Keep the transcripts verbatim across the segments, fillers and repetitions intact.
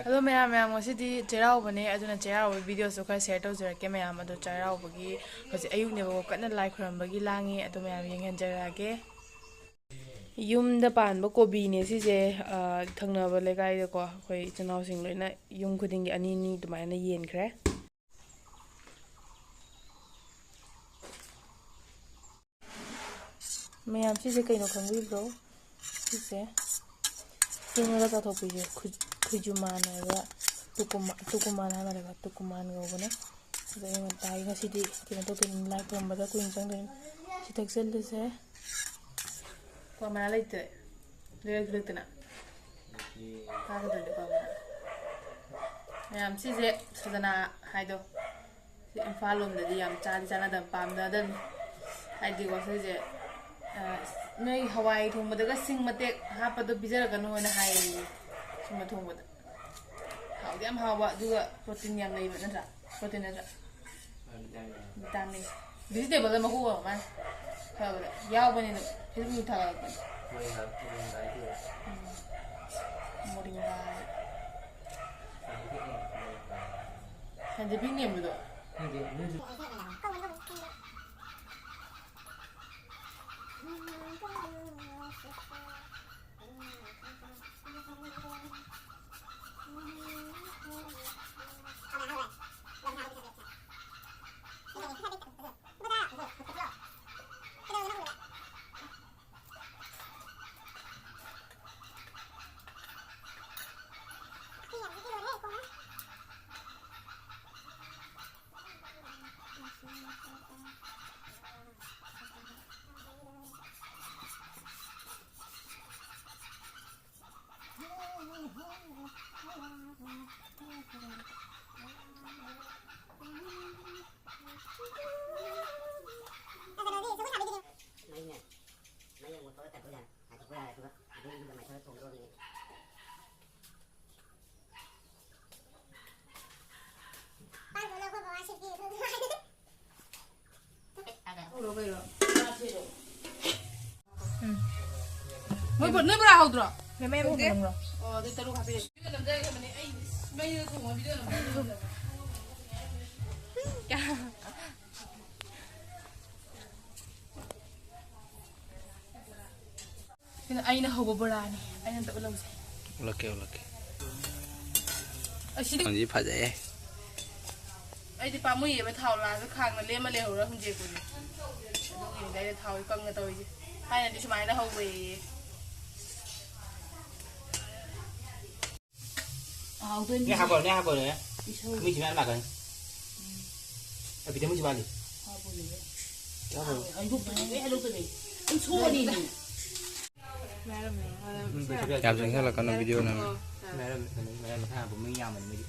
ꯑꯗꯣ ꯃꯌꯥꯝ, ꯃꯌꯥꯝ, ꯉꯁꯤꯗꯤ ꯆꯩꯔꯥꯎꯕꯅꯦ, ꯑꯗꯨꯅ ꯆꯩꯔꯥꯎꯕꯒꯤ videoꯁꯨ ꯈꯔ share ꯇꯧꯖꯔꯛꯀꯦ ꯃꯌꯥꯝ꯫ ꯑꯗꯣ ꯆꯩꯔꯥꯎꯕꯒꯤ ꯍꯧꯖꯤꯛ ꯑꯌꯨꯛꯅꯦꯕꯀꯣ, ꯀꯟꯅ ꯂꯥꯏ ꯈꯨꯔꯝꯕꯒꯤ ꯂꯥꯡꯉꯤ꯫ ꯑꯗꯣ ꯃꯌꯥꯝ ꯌꯦꯡꯍꯟꯖꯔꯛꯑꯒꯦ꯫ ꯌꯨꯝꯗ ꯄꯥꯟꯕ ꯀꯣꯕꯤꯅꯦ ꯁꯤꯁꯦ꯫ ꯑ, ꯊꯪꯅꯕ ꯂꯩꯀꯥꯏꯗꯀꯣ ꯑꯩꯈꯣꯏ ꯏꯆꯤꯟ ꯏꯅꯥꯎꯁꯤꯡ ꯂꯣꯏꯅ ꯌꯨꯝ ꯈꯨꯗꯤꯡꯒꯤ ꯑꯅꯤ ꯑꯅꯤ ꯑꯗꯨꯃꯥꯏꯅ ꯌꯦꯟꯈ꯭ꯔꯦ꯫ ꯃꯌꯥꯝ, ꯁꯤꯁꯦ ꯀꯩꯅꯣ ꯈꯪꯕꯤꯕ꯭ꯔꯣ? ꯁꯤꯁꯦ ꯇꯤꯡꯉꯒ ꯆꯥꯊꯣꯛꯄꯤꯁꯦ, ꯈꯨ-, ꯈꯨꯖꯨꯃꯥꯟ ꯍꯥꯏꯕ, ꯇꯨꯀꯨꯃꯥ-, ꯇꯨꯀꯨꯃꯥꯟ ꯍꯥꯏ ꯃꯥꯜꯂꯦꯕ, ꯇꯨꯀꯨꯃꯥꯟ ꯀꯧꯕꯅꯦ꯫ ꯑꯗꯣ ꯑꯌꯨꯛ ꯉꯟꯇꯥꯒꯤ ꯉꯁꯤꯗꯤ ꯀꯩꯅꯣ ꯇꯧꯗꯣꯏꯅꯤ, ꯂꯥꯏ ꯈꯨꯔꯨꯝꯕꯗ ꯀꯨꯏꯅ ꯆꯪꯗꯣꯏꯅꯤ꯫ ꯁꯤ ꯊꯛꯆꯜꯂꯁꯦ꯫ ꯀ꯭ꯋꯥ ꯃꯅꯥ ꯂꯩꯇ꯭ꯔꯦ, ꯂꯩꯔꯛꯇꯅ ꯀꯥꯒꯗꯣꯏꯅꯤ ꯀ꯭ꯋꯥ ꯃꯅꯥ꯫ ꯃꯌꯥꯝ, ꯁꯤꯁꯦ ꯁꯖꯅꯥ ꯍꯥꯏꯗꯣ꯫ ꯁꯤ ꯏꯝꯐꯥꯜ ꯂꯣꯝꯗꯗꯤ ꯌꯥꯝ ꯆꯥꯗꯤ ꯆꯥꯅꯗꯕ, ꯄꯥꯝꯅꯗꯕꯅꯤ꯫ ꯍꯥꯏꯗꯤꯀꯣ, ꯁꯤꯁꯦ, ꯑ, ꯅꯣꯏ ꯍꯋꯥꯏ ꯊꯣꯡꯕꯗꯒ ꯁꯤꯡ ꯃꯇꯦꯛ ꯍꯥꯞꯄꯗꯣ ꯄꯤꯖꯔꯛꯀꯅꯨ ꯍꯥꯏꯅ ꯍꯥꯏꯌꯦ, ꯁꯤꯡ ꯊꯣꯡꯕꯗ꯫ ꯍꯥꯎꯗꯤ ꯌꯥꯝ ꯍꯥꯎꯕ, ꯑꯗꯨꯒ protein ꯌꯥꯝ ꯂꯩꯕ ꯅꯠꯇ꯭ꯔꯥ? Protein ꯅꯠꯇ꯭ꯔꯥ? Vitamin꯫ Vegetable ꯃꯀꯨ ꯑꯣꯏꯔ ꯃꯥꯜꯂꯦ꯫ ꯐꯕꯗ ꯌꯥꯎꯕꯅꯤꯅ Facebook ꯊꯥꯒꯠꯂꯛꯄꯅꯤ꯫ ꯃꯣꯔꯤꯡꯒꯥ꯫ ꯁꯥꯏꯟꯇꯤꯐꯤꯛ ꯅꯦꯝꯕꯗꯣ꯫ ꯎꯝ꯫ ꯅꯣꯏ ꯕꯣ-, ꯅꯣꯏ ꯕꯣꯔꯥ ꯍꯧꯗ꯭ꯔꯣ? ꯃꯦꯝ, ꯑꯩ ꯑꯃꯨꯛ ꯍꯧꯗꯦ꯫ ꯍꯪꯉꯨꯔꯣ? ꯑꯣ, ꯑꯗꯨ ꯇꯔꯨꯛ ꯍꯥꯞꯄꯤꯔꯛꯑꯣ꯫ ꯁꯤꯅ ꯑꯩꯅ ꯍꯧꯕ ꯕꯣꯔꯥꯅꯤ꯫ ꯑꯩꯅ ꯑꯝꯇ ꯎꯠꯂꯧꯁꯦ꯫ ꯎꯠꯂꯛꯀꯦ, ꯎꯠꯂꯛꯀꯦ꯫ ꯑꯁꯤꯗꯤ ꯐꯖꯩꯌꯦ꯫ ꯑꯩꯗꯤ ꯄꯥꯝꯃꯨꯏꯌꯦꯕ, ꯊꯥꯎ ꯂꯥꯛꯑꯒ ꯈꯥꯡꯅ ꯂꯦꯝꯃ ꯂꯩꯍꯧꯔ ꯍꯨꯟꯖꯦꯛꯄꯁꯦ꯫ ꯑꯗꯨꯒꯤꯅꯤꯗ ꯑꯩꯅ ꯊꯥꯎꯁꯦ ꯀꯪꯅ ꯇꯧꯔꯤꯁꯦ꯫ ꯊꯥꯏꯅꯗꯤ ꯁꯨꯃꯥꯏꯅ ꯍꯧꯋꯦꯌꯦ꯫ ꯍꯥꯎꯗꯣꯏꯅꯤ꯫ ꯅꯦ ꯍꯥꯞꯄꯣ, ꯅꯦ ꯍꯥꯞꯄꯣ, ꯅꯦ꯫ ꯏꯁꯧ꯫ ꯃꯤꯁꯤ ꯃꯌꯥꯝ ꯂꯥꯛꯀꯅꯤ꯫ ꯎꯝ꯫ ꯑ, ꯕꯤꯇꯥꯃꯤꯟꯁꯨ ꯋꯥꯠꯂꯤ꯫ ꯍꯥꯞꯄꯣꯅꯦ꯫ ꯌꯥꯎꯈ꯭ꯔꯕꯣ? ꯑꯩ ꯂꯨꯞꯇꯣꯏꯅꯦ, ꯂꯣꯏ ꯍꯦꯛ ꯂꯨꯞꯇꯣꯏꯅꯦ꯫ ꯑꯗꯨꯝ ꯁꯣꯛꯑꯅꯤ ꯑꯗꯨꯝ꯫ ꯌꯥꯝ ꯆꯪꯁꯜꯂꯛꯀꯅꯨ, ꯚꯤꯗꯤꯑꯣ ꯅꯝꯃꯤ꯫ ꯃꯌꯥꯝ, ꯀꯩꯅꯣ, ꯃꯌꯥꯝ ꯃꯈꯥ ꯍꯥꯞꯄ ꯃꯤ ꯌꯥꯝꯕꯅꯤ ꯃꯣꯏꯗꯤ꯫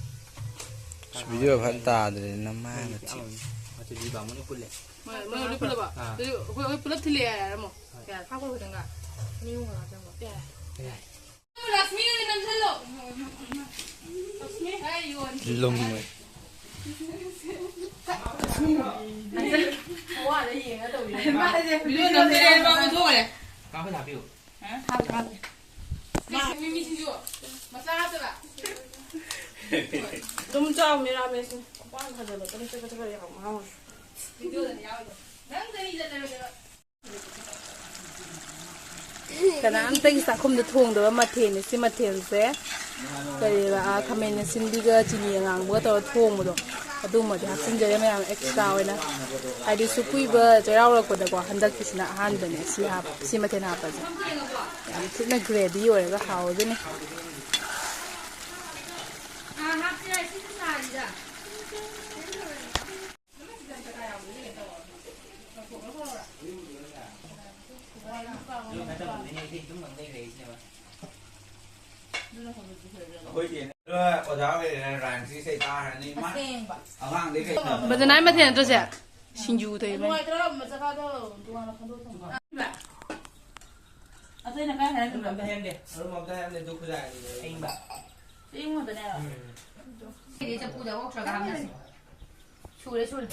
ꯑꯁ, ꯚꯤꯗꯤꯑꯣ ꯐꯖꯅ ꯇꯥꯗ꯭ꯔꯦ, ꯅꯃꯥꯏ ꯃꯣꯏꯗꯤ ꯃꯊꯤ꯫ ꯌꯥꯝꯕꯅꯤ꯫ ꯑꯗꯨꯗꯤ ꯕꯥꯃꯣꯟ ꯄꯨꯜꯂꯦ꯫ ꯃꯣꯏ, ꯃꯣꯏ ꯂꯣꯏ ꯄꯨꯜꯂꯕ? ꯑꯥ꯫ ꯑꯗꯨꯗꯤ ꯑꯩꯈꯣꯏ, ꯑꯩꯈꯣꯏ ꯄꯨꯂꯞ ꯊꯤꯜꯂꯛꯑꯦ ꯍꯥꯏꯔꯝꯃꯣ꯫ ꯍꯣꯏ꯫ ꯌꯥꯔꯦ, ꯍꯥꯞꯈꯣ ꯈꯤꯇꯪꯒ꯫ ꯃꯤ ꯑꯍꯨꯝ ꯈꯛꯇꯪ ꯆꯪꯕ꯫ ꯌꯥꯔꯦ꯫ ꯌꯥꯔꯦ꯫ ꯂꯛꯁꯃꯤꯒꯤ ꯅꯝꯁꯜꯂꯣ꯫ ꯂꯛꯁꯃꯤ꯫ ꯂꯨꯝꯃꯦ꯫ ꯃꯋꯥꯗ ꯌꯦꯡꯉ ꯇꯧꯔꯤ꯫ ꯃꯥꯁꯦ ꯚꯤꯗꯤꯑꯣ ꯅꯝꯗ꯭ꯔꯦ, ꯃꯥ ꯑꯣꯟꯊꯣꯛꯈ꯭ꯔꯦ꯫ ꯀꯥ ꯍꯣꯏ ꯍꯥꯞꯄꯤꯌꯨ꯫ ꯍꯥ? ꯍꯥꯞꯄꯦ, ꯍꯥꯞꯄꯦ꯫ ꯃꯤꯃꯤ ꯁꯤꯡꯖꯨ ꯃꯆꯥ ꯍꯥꯞꯇꯕ꯫ ꯑꯗꯨꯝ ꯆꯥꯎ, ꯃꯤꯔꯥꯃꯦꯁꯅꯤ꯫ ꯈꯨꯄꯥꯛꯅ ꯐꯖꯕ, ꯑꯗꯨꯝ ꯆꯠꯄ ꯆꯠꯄ ꯌꯥꯝ ꯍꯥꯎꯋꯦ꯫ ꯚꯤꯗꯤꯑꯣꯗꯅꯦ ꯌꯥꯎꯔꯤꯗꯣ꯫ ꯅꯪ ꯆꯍꯤ ꯆꯠꯂꯔꯣꯏꯗꯕ꯫ ꯀꯅꯥꯝꯇꯒꯤ ꯆꯥꯛꯈꯨꯝꯗ ꯊꯣꯡꯗꯕ ꯃꯊꯦꯜꯅꯤ ꯁꯤ ꯃꯊꯦꯜꯁꯦ꯫ ꯀꯔꯤꯕ, ꯑꯥ, ꯈꯥꯃꯦꯟ ꯑꯁꯤꯟꯕꯤꯒ ꯆꯤꯅꯤ ꯑꯉꯥꯡꯕꯒ ꯇꯧꯔ ꯊꯣꯡꯕꯗꯣ, ꯑꯗꯨꯒꯨꯝꯕꯗꯤ ꯍꯥꯞꯆꯤꯟꯖꯔꯦ ꯃꯌꯥꯝ, ꯑꯦꯛꯁꯇ꯭ꯔꯥ ꯑꯣꯏꯅ꯫ ꯍꯥꯏꯗꯤ ꯁꯨ ꯀꯨꯏꯕ ꯆꯩꯔꯥꯎꯔꯛꯄꯗꯀꯣ, ꯍꯟꯗꯛꯀꯤꯁꯤꯅ ꯑꯍꯥꯟꯕꯅꯦ ꯁꯤ ꯍꯥꯞ-, ꯁꯤ ꯃꯊꯦꯜ ꯍꯥꯞꯄꯁꯦ꯫ ꯌꯥꯝ ꯊꯤꯅ ꯒ꯭ꯔꯦꯚꯤ ꯑꯣꯏꯔꯒ ꯍꯥꯎꯔꯗꯣꯏꯅꯤ꯫ ꯑꯣꯖꯥ ꯑꯣꯏꯔꯦ, ꯔꯥꯏꯝꯁ ꯏꯁꯩ ꯇꯥꯔꯅꯤ꯫ ꯏꯃꯥ, ꯑꯁꯦꯡꯕ꯫ ꯑꯉꯥꯡꯗꯩ ꯀꯩ ꯕꯟꯗꯅꯥꯏ ꯃꯊꯦꯜ ꯅꯠꯇ꯭ꯔꯣ ꯁꯦ? ꯁꯤꯡꯖꯨ ꯇꯧꯔꯤꯕꯅꯤ꯫ ꯅꯨꯡꯉꯥꯏꯇ꯭ꯔꯣ? ꯃꯆꯥ ꯈꯥꯗꯣ ꯇꯣꯉꯥꯟꯅ ꯈꯟꯗꯣꯛ ꯊꯝꯃꯣ꯫ ꯑꯇꯩꯅ ꯀꯥꯏ ꯍꯥꯏꯔꯛꯈꯤꯕ? ꯑꯗꯨꯝ ꯑꯝꯇ ꯍꯥꯏꯔꯝꯗꯦ, ꯑꯗꯨꯝ ꯑꯝꯇ ꯍꯥꯏꯔꯝꯗꯦ, ꯑꯗꯨ ꯈꯨꯖꯥꯏꯗꯨꯗꯤ ꯑꯌꯤꯡꯕ꯫ ꯑꯌꯤꯡꯕꯗꯅꯦꯕ꯫ ꯎꯝ꯫ ꯑꯩꯗꯤ ꯆꯐꯨꯗ ꯑꯣꯛꯇ꯭ꯔꯒ ꯍꯥꯞꯅꯁꯤ꯫ ꯁꯨꯔꯦ, ꯁꯨꯔꯦ꯫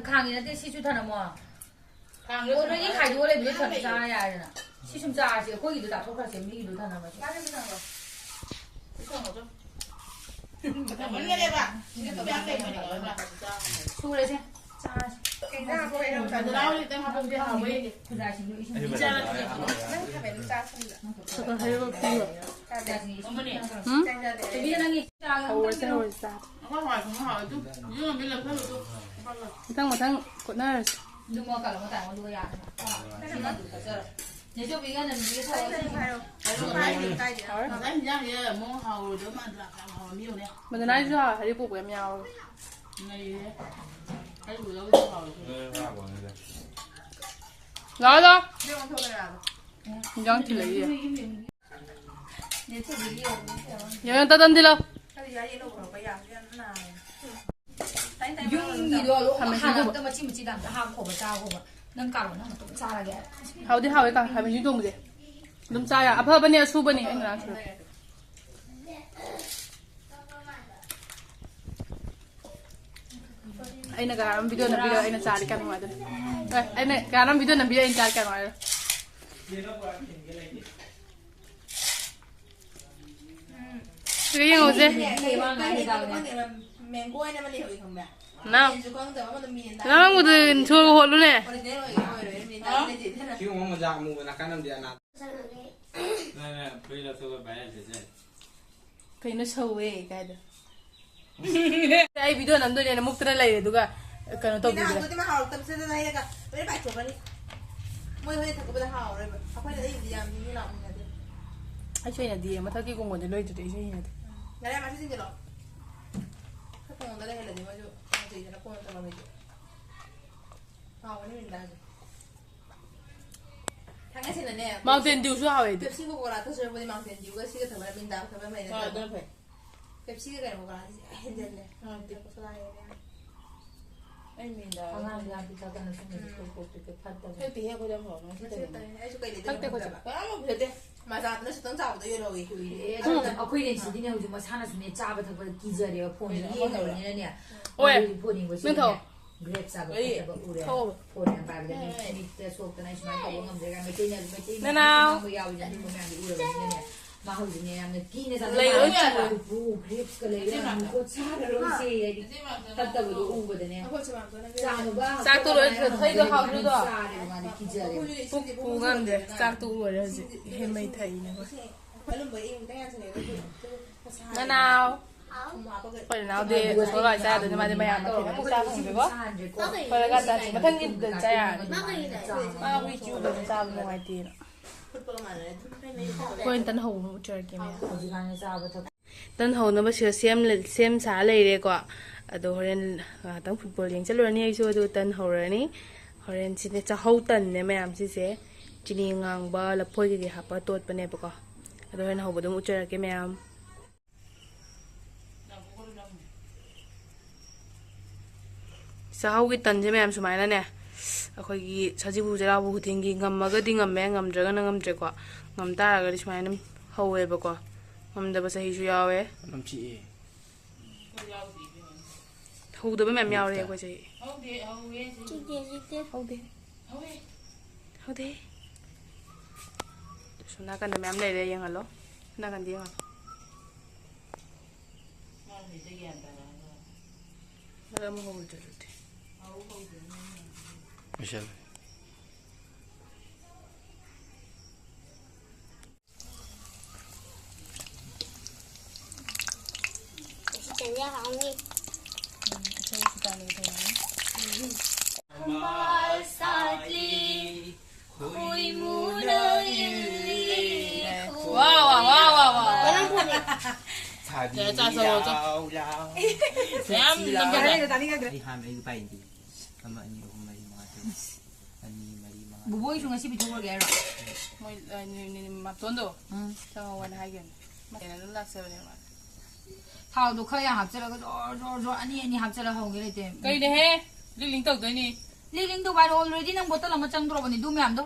ꯈꯥꯡꯒꯤ ꯅꯠꯇꯦ, ꯁꯤꯁꯨ ꯊꯅꯝꯃꯣ꯫ ꯈꯥꯡꯗ ꯑꯣ, ꯅꯣꯏꯒꯤ ꯊꯝꯃꯣ꯫ ꯈꯥꯏꯗꯣꯛꯑ ꯂꯩꯕꯗꯣ ꯊꯝ ꯆꯥ ꯌꯥꯔꯦꯗꯅ꯫ ꯁꯤ ꯁꯨꯝ ꯆꯥꯔꯁꯤ, ꯑꯩꯈꯣꯏꯒꯤꯗꯣ ꯆꯥꯊꯣꯛꯈ꯭ꯔꯁꯦ, ꯃꯤꯒꯤꯗꯣ ꯊꯝꯅꯕ꯫ ꯆꯥꯔꯁꯤ, ꯆꯥꯔꯁꯤ꯫ ꯁꯨꯔꯦꯁꯦ꯫ ꯆꯥꯔꯁꯦ꯫ ꯅꯪ ꯊꯝꯃꯦ ꯑꯗꯨꯝ ꯆꯥꯁꯤꯟꯕ꯫ ꯈꯔ ꯈꯔ ꯍꯩꯔꯒ ꯄꯤꯌꯣ꯫ ꯆꯥꯗꯦ꯫ ꯎꯝ? ꯆꯥꯗꯦ꯫ ꯍꯧꯔꯁꯦ, ꯍꯧꯔꯁꯦ, ꯆꯥꯔꯁꯦ꯫ ꯃꯊꯪ ꯃꯊꯪ ꯍꯣꯠꯅꯔꯁꯤ꯫ ꯅꯦꯆꯧꯕꯤꯒ ꯅꯟꯕꯤꯒ ꯊꯣꯛꯑꯣ꯫ ꯍꯥꯎꯔꯦ꯫ ꯉꯁꯥꯏ ꯍꯤꯟꯖꯥꯡꯁꯦ ꯑꯃꯨꯛ ꯍꯥꯎꯔꯣꯏꯗꯕ ꯃꯥꯟꯗ꯭ꯔꯥ? ꯌꯥꯝ ꯍꯥꯎꯔꯝꯃꯤ ꯌꯦꯡꯉꯨꯅꯦ꯫ ꯃꯗꯨꯅ ꯑꯩꯁꯨ ꯍꯥꯎꯔꯦ, ꯍꯔꯤꯕꯣꯞꯀ ꯌꯥꯝ ꯌꯥꯎꯔꯦ꯫ ꯅꯩꯔꯦ꯫ ꯍꯔꯤꯕꯣꯞ ꯂꯧꯗ ꯍꯥꯎꯔꯦ꯫ ꯂꯥꯛꯑꯣ, ꯂꯥꯛꯑꯣ꯫ ꯍꯤꯟꯖꯥꯡ ꯊꯤꯜꯂꯛꯏꯌꯦ꯫ ꯌꯦꯡꯉꯣ, ꯇꯇꯟ ꯊꯤꯜꯂꯛꯑꯣ꯫ ꯌꯨꯝꯒꯤꯗꯣ ꯂꯣꯏ ꯍꯥꯟꯅ ꯑꯝꯇ ꯃꯆꯤ ꯃꯆꯤꯗ ꯑꯝꯇ ꯍꯥꯞꯈꯣꯕ, ꯆꯥꯈꯣꯕ꯫ ꯅꯪ ꯀꯥꯔꯣ, ꯅꯪ ꯅꯇꯣꯝ ꯆꯥꯔꯒꯦ꯫ ꯍꯥꯎꯗꯤ ꯍꯥꯎꯋꯦ ꯀꯥ-, ꯈꯥꯃꯦꯟꯁꯤꯟ ꯊꯣꯡꯕꯁꯦ꯫ ꯑꯗꯨꯝ ꯆꯥ ꯌꯥ-, ꯑꯐꯕꯅꯦ, ꯑꯁꯨꯕꯅꯦ, ꯑꯩꯅ ꯉꯔꯥꯡ ꯁꯨꯔꯦ꯫ ꯑꯩꯅ ꯀꯅꯥꯅꯣꯝ video ꯅꯝꯕꯤꯔꯒ ꯑꯩꯅ ꯆꯥꯔꯗꯤ ꯀꯌꯥꯝ ꯅꯨꯡꯉꯥꯏꯗꯣꯏꯅꯣ? ꯑꯦ, ꯑꯩꯅ ꯀꯅꯥꯅꯣꯝ video ꯅꯝꯕꯤꯔꯒ ꯑꯩꯅ ꯆꯥꯔꯗꯤ ꯀꯌꯥꯝ ꯅꯨꯡꯉꯥꯏꯗꯣꯏꯅꯣ? ꯁꯤꯒ ꯌꯦꯡꯍꯧꯁꯦ꯫ ꯃꯦꯡꯒꯣ ꯑꯣꯏꯅ ꯑꯃ ꯂꯩꯍꯧꯏ ꯈꯪꯕ꯭ꯔꯥ? ꯅꯥꯎ꯫ ꯆꯦꯟꯁꯨ ꯈꯪꯗꯕ ꯑꯃ ꯑꯗꯨꯝ ꯃꯤꯅ ꯅꯪ ꯑꯃꯨꯛ ꯁꯣꯔꯒ ꯍꯣꯠꯂꯨꯅꯦ꯫ Original ꯑꯣꯏꯒꯦ ꯑꯣꯏꯔꯣꯏ ꯃꯤꯅ ꯂꯩꯇꯦꯗꯅ꯫ ꯁꯤꯒꯨꯝꯕ ꯃꯣꯖꯥ ꯑꯃꯨꯕ ꯅꯥꯀꯟ ꯑꯃꯗꯤ ꯑꯅꯥ ꯅꯪꯅ ꯐꯨꯔꯤꯠ ꯂꯧꯊꯣꯛꯑꯒ viral ꯆꯠꯆꯅꯤ꯫ ꯀꯩꯅꯣ ꯁꯧꯋꯦ ꯀꯥꯏꯗ? ꯑꯩ video ꯅꯝꯗꯣꯏꯅꯦꯅ ꯃꯨꯛꯇꯅ ꯂꯩꯔꯦ, ꯑꯗꯨꯒ ꯀꯩꯅꯣ ꯇꯧꯕꯤꯗ꯭ꯔꯦ꯫ ꯃꯤꯅ ꯍꯥꯡꯗꯣꯛꯇꯦ, ꯃꯥ ꯍꯥꯎꯔꯛꯇꯕꯁꯤꯗ ꯂꯩꯔꯒ ꯂꯣꯏꯅ ꯄꯥꯏꯊꯣꯛꯈ꯭ꯔꯅꯤ꯫ ꯃꯣꯏ ꯍꯣꯔꯦꯟ ꯊꯛꯄꯗ ꯍꯥꯎꯔꯣꯏꯕ꯫ ꯑꯩꯈꯣꯏꯅ ꯑꯩꯕꯨꯗꯤ ꯌꯥꯝ ꯃꯤ ꯂꯥꯛꯃꯤꯟꯅꯗꯦ꯫ ꯑꯩꯁꯨ ꯍꯩꯅꯗꯤꯌꯦ, ꯃꯊꯛꯀꯤ ꯀꯣꯡꯒꯣꯟꯗ ꯂꯣꯏꯗꯨꯗꯤ ꯑꯩꯁꯨ ꯍꯩꯅꯗꯦ꯫ ꯎꯝ꯫ ꯉꯔꯥꯡ ꯃꯥꯁꯤ ꯆꯤꯡꯁꯤꯜꯂꯣ꯫ ꯑꯩꯈꯣꯏ ꯀꯣꯡꯒꯣꯟꯗ ꯂꯩꯍꯜꯂꯗꯤ ꯃꯣꯏꯁꯨ ꯅꯨꯡꯁꯤꯗꯅ ꯀꯣꯟꯅ ꯇꯧꯔꯝꯃꯤꯗꯤ꯫ ꯍꯥꯎꯕꯅꯤ ꯃꯤꯟꯗꯥꯁꯦ꯫ ꯊꯥꯡꯒꯠꯁꯤꯅꯅꯦ꯫ Mountain Dew ꯁꯨ ꯍꯥꯎꯋꯦ ꯑꯩꯗꯤ꯫ Pepsi ꯒ Coca Cola ꯊꯛꯆꯔꯛꯄꯗꯤ Mountain Dew ꯒ ꯁꯤꯒ ꯊꯛꯄꯅ ꯃꯤꯟꯗꯥ ꯊꯛꯄꯅ ꯐꯩ ꯅꯠꯇ꯭ꯔꯣ? ꯑꯗꯨꯅ ꯐꯩ꯫ Pepsi ꯒ ꯀꯩꯅꯣ Coca Cola ꯁꯤꯗꯤ ꯍꯦꯟꯖꯜꯂꯦ꯫ ꯍꯥꯎꯇꯦ꯫ Coca Cola ꯍꯦꯟꯖꯜꯂꯦ꯫ ꯑꯩ ꯃꯤꯟꯗꯥ ꯑꯉꯥꯡꯗꯤ ꯌꯥꯝ ꯄꯤꯊꯛꯀꯅꯨ, ꯁꯨꯝꯕꯁꯦ ꯎꯝ꯫ ꯀꯣꯛ ꯀꯣꯛ ꯄꯤꯛꯄ ꯐꯠꯇꯕꯅꯦ꯫ ꯊꯛꯇꯦꯍꯦ ꯑꯩꯈꯣꯏꯗꯤ ꯑꯃꯐꯥꯎ ꯉꯁꯤ ꯉꯁꯤ ꯇꯧꯕꯅꯦ꯫ ꯇꯧꯕꯅꯦ꯫ ꯑꯩꯁꯨ ꯀꯩ ꯂꯩꯗꯣꯏꯅꯣ ꯊꯛꯇꯦ ꯑꯩꯈꯣꯏꯁꯨ꯫ ꯈꯪꯗꯕ꯫ ꯀꯌꯥꯝ ꯐꯖꯗꯦ꯫ ꯃꯖꯥꯗꯨꯅ ꯁꯨꯇꯪ ꯆꯥꯕꯗꯣ ꯌꯣꯜꯍꯧꯋꯤ ꯀꯨꯏꯔꯦ꯫ ꯎꯝ꯫ ꯑꯗꯨꯅ ꯑꯩꯈꯣꯏ ꯅꯦꯟꯁꯤꯗꯤꯅꯦ ꯍꯧꯖꯤꯛ ꯃꯁꯥꯅꯁꯨꯅꯦ ꯆꯥꯕ ꯊꯛꯄꯗ ꯀꯤꯖꯔꯦꯕ, ꯐꯣꯟꯁꯦ ꯀꯩꯅꯣ ꯑꯃ ꯌꯦꯡꯉꯕꯅꯤꯅꯅꯦ꯫ ꯍꯣꯏ꯫ ꯑꯩꯈꯣꯏ ꯐꯣꯟ ꯌꯦꯡꯕꯁꯤꯗꯅꯦ ꯅꯪ ꯊꯛꯑꯣ꯫ Grape ꯆꯥꯕ ꯀꯔꯤ? ꯐꯠꯇꯕ ꯎꯔꯦ꯫ ꯊꯛꯑꯣꯕ꯫ ꯐꯣꯟ ꯌꯥꯝ ꯄꯥꯏꯕꯗ ꯃꯤꯠ, ꯍꯣꯏ꯫ ꯃꯤꯠꯇ ꯁꯣꯛꯇꯅ ꯑꯩ ꯁꯨꯃꯥꯏꯅ ꯇꯧꯕ ꯉꯝꯗ꯭ꯔꯦ ꯀꯥꯏꯅ ꯃꯩꯇꯩꯅ, ꯃꯩꯇꯩꯅ ꯅꯅꯥꯎ꯫ ꯉꯥꯡꯕ ꯌꯥꯎꯋꯤꯗꯅ ꯑꯗꯨꯒꯨꯝꯕ ꯃꯌꯥꯝꯗꯣ ꯎꯔꯕꯅꯤꯅꯅꯦ꯫ ꯃꯥ ꯍꯧꯖꯤꯛꯅꯦ ꯌꯥꯝꯅ ꯀꯤꯅ ꯆꯥꯅꯩ꯫ ꯂꯩꯔꯣꯏ, ꯆꯥꯔꯣꯏ꯫ ꯄꯨꯄꯨ grapes ꯀ ꯂꯩꯔꯣꯏ꯫ ꯃꯈꯨꯠ ꯁꯥꯔꯔꯣꯏꯁꯦ꯫ ꯍꯥꯏꯗꯤ ꯐꯠꯇꯕꯗꯣ ꯎꯕꯗꯅꯦ꯫ ꯆꯥꯅꯕ ꯆꯥꯛꯇꯣ ꯂꯣꯏ ꯊꯣꯏꯗꯣ ꯍꯥꯎꯗ꯭ꯔꯤꯗꯣ꯫ ꯆꯥꯔꯦꯕ ꯃꯥꯗꯤ ꯀꯤꯖꯔꯦꯕ꯫ ꯄꯨꯛ ꯄꯨ ꯉꯝꯗꯦ꯫ ꯆꯥꯛꯇꯣ ꯂꯣꯏꯔꯦ ꯍꯧꯖꯤꯛ꯫ ꯍꯦꯟꯃꯩ ꯊꯛꯏꯅꯦ ꯑꯩꯈꯣꯏ꯫ ꯅꯅꯥꯎ꯫ ꯑꯩꯈꯣꯏ ꯅꯅꯥꯎꯗꯤ ꯁꯣꯂꯥꯏ ꯆꯥꯗꯣꯏꯅꯤ꯫ ꯃꯥꯗꯤ ꯃꯌꯥꯝ ꯃꯊꯦꯜ ꯑꯃꯨꯛ ꯆꯥ ꯐꯪꯗꯦꯀꯣ꯫ ꯍꯣꯏ, ꯃꯊꯪꯒꯤꯗꯨꯗ ꯆꯥ ꯌꯥꯔꯅꯤ꯫ ꯃꯥ ꯍꯨꯏ ꯆꯨꯕꯅ ꯆꯥꯕ ꯅꯨꯡꯉꯥꯏꯇꯦꯅ꯫ ꯑꯩꯈꯣꯏꯅ ꯇꯟ ꯍꯧꯕ ꯑꯃ ꯎꯠꯆꯔꯛꯀꯦ ꯃꯌꯥꯝ꯫ ꯍꯧꯖꯤꯛꯀꯥꯟꯗꯤ ꯆꯥꯕ ꯊꯛꯄ꯫ ꯇꯟ ꯍꯧꯅꯕ ꯁꯤꯗ ꯁꯦꯝ-, ꯁꯦꯝ ꯁꯥ ꯂꯩꯔꯦꯀꯣ꯫ ꯑꯗꯣ ꯍꯣꯔꯦꯟ ꯉꯥꯏꯍꯥꯛꯇꯪ football ꯌꯦꯡ ꯆꯠꯂꯨꯔꯅꯤ ꯑꯩꯁꯨ, ꯑꯗꯨꯒ ꯇꯟ ꯍꯧꯔꯅꯤ꯫ ꯍꯣꯔꯦꯟ ꯁꯤꯅꯦ ꯆꯥꯛꯍꯧ ꯇꯟꯅꯦ ꯃꯌꯥꯝ ꯁꯤꯁꯦ꯫ ꯆꯤꯅꯤ ꯉꯥꯡꯕ, ꯂꯐꯣꯏ ꯀꯩꯀꯩ ꯍꯥꯞꯄ ꯇꯣꯠꯄꯅꯦꯕꯀꯣ꯫ ꯑꯗꯣ ꯍꯣꯔꯦꯟ ꯍꯧꯕꯗꯣ ꯑꯃꯨꯛ ꯎꯠꯆꯔꯛꯀꯦ ꯃꯌꯥꯝ꯫ ꯆꯥꯛꯍꯧꯒꯤ ꯇꯟꯁꯦ ꯃꯌꯥꯝ ꯁꯨꯃꯥꯏꯅꯅꯦ, ꯑꯩꯈꯣꯏꯒꯤ ꯁꯖꯤꯕꯨ ꯆꯩꯔꯥꯎꯕ ꯈꯨꯗꯤꯡꯒꯤ ꯉꯝꯃꯒꯗꯤ ꯉꯝꯃꯦ, ꯉꯝꯗ꯭ꯔꯒꯅ ꯉꯝꯗ꯭ꯔꯦꯀꯣ꯫ ꯉꯝ ꯇꯥꯔꯒꯗꯤ ꯁꯨꯃꯥꯏꯅ ꯑꯗꯨꯝ ꯍꯧꯋꯦꯕꯀꯣ꯫ ꯉꯝꯗꯕ ꯆꯍꯤꯁꯨ ꯌꯥꯎꯋꯦ꯫ ꯃꯅꯝ ꯆꯤꯛꯑꯦ꯫ ꯍꯧꯗꯕ ꯃꯌꯥꯝ ꯌꯥꯎꯔꯦ ꯑꯩꯈꯣꯏ ꯆꯍꯤ꯫ ꯆꯤꯛꯇꯦ, ꯆꯤꯛꯇꯦ꯫ ꯍꯧꯗꯦ꯫ ꯍꯧꯗꯦ꯫ ꯁꯣꯝ ꯅꯥꯀꯟꯗ ꯃꯌꯥꯝ ꯂꯩꯔꯦ, ꯌꯦꯡꯍꯜꯂꯣ꯫ ꯁꯣꯝ ꯅꯥꯀꯟꯗ ꯌꯦꯡꯍꯜꯂꯣ꯫ ꯃꯔꯝ ꯍꯧꯗ꯭ꯔꯗꯤ꯫ ꯂꯣꯏꯁꯜꯂꯦ꯫ ꯎꯝ, ꯏꯁꯩ ꯁꯤ ꯇꯥꯅꯤꯡꯉꯦ꯫ ꯊꯝꯕꯥꯜ ꯁꯥꯠꯂꯤ, ꯈꯣꯏꯃꯨꯅ ꯏꯜꯂꯤ, ꯋꯥ, ꯋꯥ, ꯋꯥ, ꯋꯥ, ꯋꯥ꯫ ꯁꯥꯕꯤ ꯌꯥꯔꯦ, ꯆꯥ ꯆꯥꯔꯣ, ꯆꯥ꯫ ꯂꯥꯎ ꯂꯥꯎ꯫ ꯃꯌꯥꯝ ꯁꯤꯕꯤ ꯂꯥꯎ ꯅꯝꯖꯜꯂꯦ꯫ ꯂꯥꯎ꯫ ꯑꯩ ꯍꯥꯟꯅ ꯑꯩꯒꯤ ꯄꯥꯏꯗꯤ꯫ ꯑꯃ, ꯑꯅꯤ, ꯑꯍꯨꯝ, ꯃꯔꯤ, ꯃꯉꯥ, ꯇꯔꯨꯛ꯫ ꯑꯅꯤ, ꯃꯔꯤ, ꯃꯉꯥ, ꯕꯣꯕꯣꯏꯁꯨ ꯇꯔꯨꯛ꯫ ꯉꯁꯤ ꯄꯤꯊꯣꯛꯈ꯭ꯔꯒꯦ ꯍꯥꯏꯔꯣ? ꯃꯣꯏ, ꯑ, ꯅꯤ-, ꯅꯤ-, ꯃꯥꯝꯇꯣꯟꯗꯣ꯫ ꯎꯝ꯫ ꯆꯪꯉꯛꯑꯣꯅ ꯍꯥꯏꯒꯤꯕꯅꯦ꯫ ꯃꯊꯦꯜ ꯑꯗꯨꯝ ꯂꯥꯛꯆꯕꯅꯦ ꯃꯥ꯫ ꯊꯥꯎꯗꯣ ꯈꯔ ꯌꯥꯝ ꯍꯥꯞꯆꯤꯜꯂꯒ ꯖꯣꯔ, ꯖꯣꯔ, ꯖꯣꯔ ꯑꯅꯤ, ꯑꯅꯤ ꯍꯥꯞꯆꯤꯜꯂꯒ ꯍꯧꯒꯦ ꯂꯩꯇꯦ꯫ ꯀꯩꯅꯣꯍꯦ? ꯂꯤꯛ ꯂꯤꯡ ꯇꯧꯗꯣꯏꯅꯤ꯫ ꯂꯤꯛ ꯂꯤꯡ ꯇꯧꯕ ꯍꯥꯏꯗꯣ already ꯅꯪ ꯕꯣꯇꯜ ꯑꯃ ꯆꯪꯗ꯭ꯔꯣꯕꯅꯤ ꯑꯗꯨ ꯃꯌꯥꯝꯗꯣ꯫